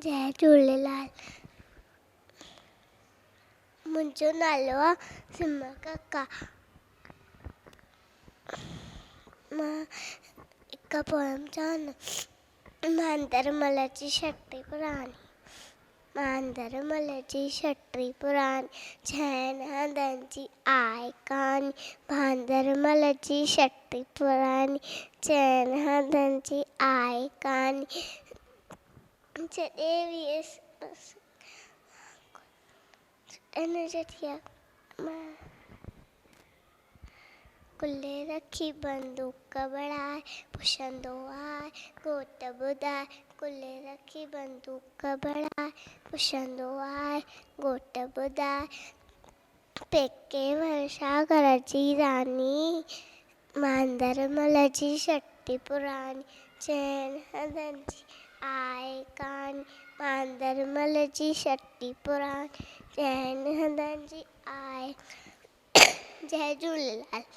جئي جهوليلال. منهنجو نالو آ سما ڪڪا. مان هڪ پوئم چوان نه. ماندر مل جي ڇٽي پراڻي، ماندر مل جي ڇٽي پراڻي، ڇهن هنڌن جي آهي ڪهاڻي. ماندر مل جي ڇٽي پراڻي، ڇهن هنڌن جي آهي ڪهاڻي. جڏهن ويس ان جو ٿيا مان ڪلهي رکي بندوق بڻائي پڇندو آهي گهوٽ ٻڌائي ڪلهي رکي بندوق بڻائي پڇندو آهي گهوٽ ٻڌائي پيڪي ورشا گهر جي راڻي ماندر مل جي ڇٽي پراڻي چئن هنڌن جي آهي ڪهاڻي ماندر مل جي ڇٽي پراڻي چئن هنڌن جي آهي جئي جهوليلال.